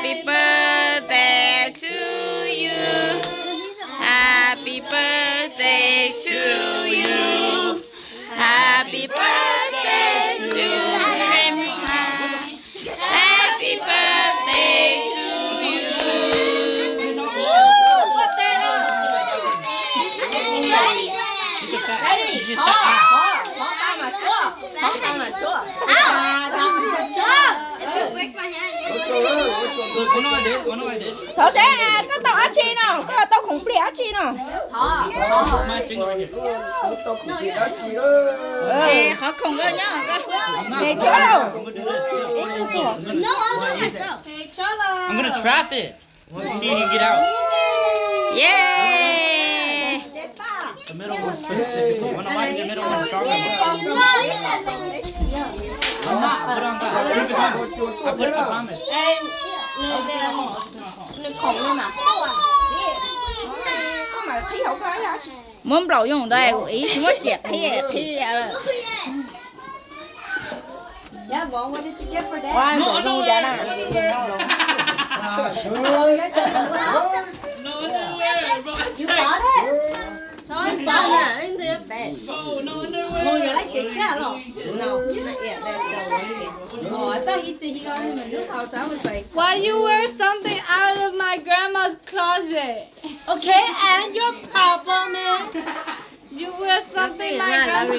Happy birthday to you. Happy birthday to you. Happy birthday to Grandpa. Happy birthday to you. Ready? Khov, khov, khov tau mas tsuag, khov tau mas tsuag. Tsuag. Thov seb koj tau dab tsi no, koj tau khoom pliag dab tsi no? Qhov khoom koj nyob. Tes tsuag lauj. I'm gonna trap it. See if you can get out. Yeah. The middle one's pretty difficult. One of mine, the middle one's stronger. I'm not, put on that. Keep it on. I put it on. Nws khoom no mas. Muab nplaum yooj ntawd kuv ib tsis muab ciam qhib qhib lawm. Yeah, Vaughn, what did you get for Dad? Ua nplaum yooj ntawd na. You bought it? Mus yuav laj tsev tshaj los? No, not yet. They're still working. Oh, I thought he said he got him a new house. I was like, why you wear something out of my grandma's closet? Okay, and your problem is? You wear something my grandma.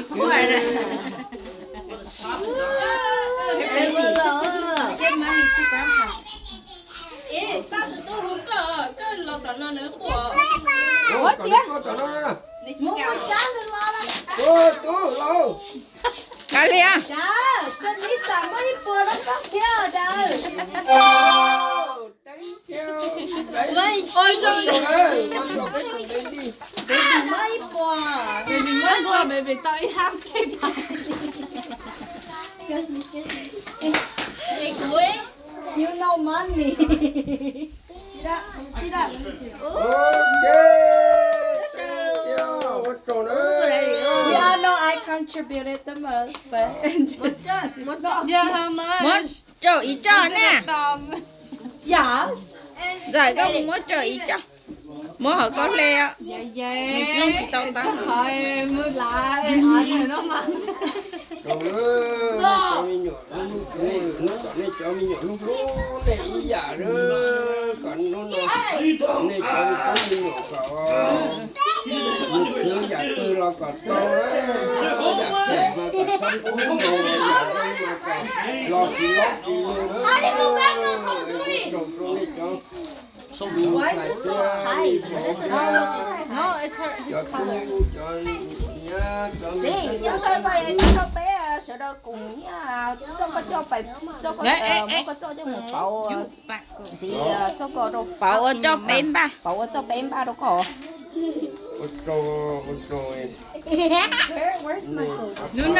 Give money to grandpa. Ej, pab tus tub hu koj, koj los tom no nws quaj. Ua ciav. Nws tsis kam. Tus tub los. Kav liam. Tso nws xam muaj ib puas rau koj thiab daws. Baby, muab ib puas. Baby, muab ib puas, baby, tau ib hab cake. You no money. Ok, ua tsaug na. Yeah, no, I contributed the most, but just muab rau ib tsob na. Yes. Ntxawm, koj mus muab rau ib tsob. Muab hauv koj hle os. Nws tsis tau tab. Hnub no nej cov me nyuam hlub hlub nej ib yam, kom hnub no nej cov me tub me nyuam kom mus khwv yam twg los kom tau, yam phem mas kom txhob hlub, yam zoo mas kom los tsis lob tsis lwg na. Ua tsaug rau nej cov me ntxhais thiab me vauv thiab cov tub cov nyab cov me tub. Sawv daws koom nyiaj, txoj koj coj pais, txoj koj, muab koj txoj coj mus pauv ntxiv, txoj koj rau pauv ua txoj peb npaj, pauv ua txoj peb npaj rau koj. Hnub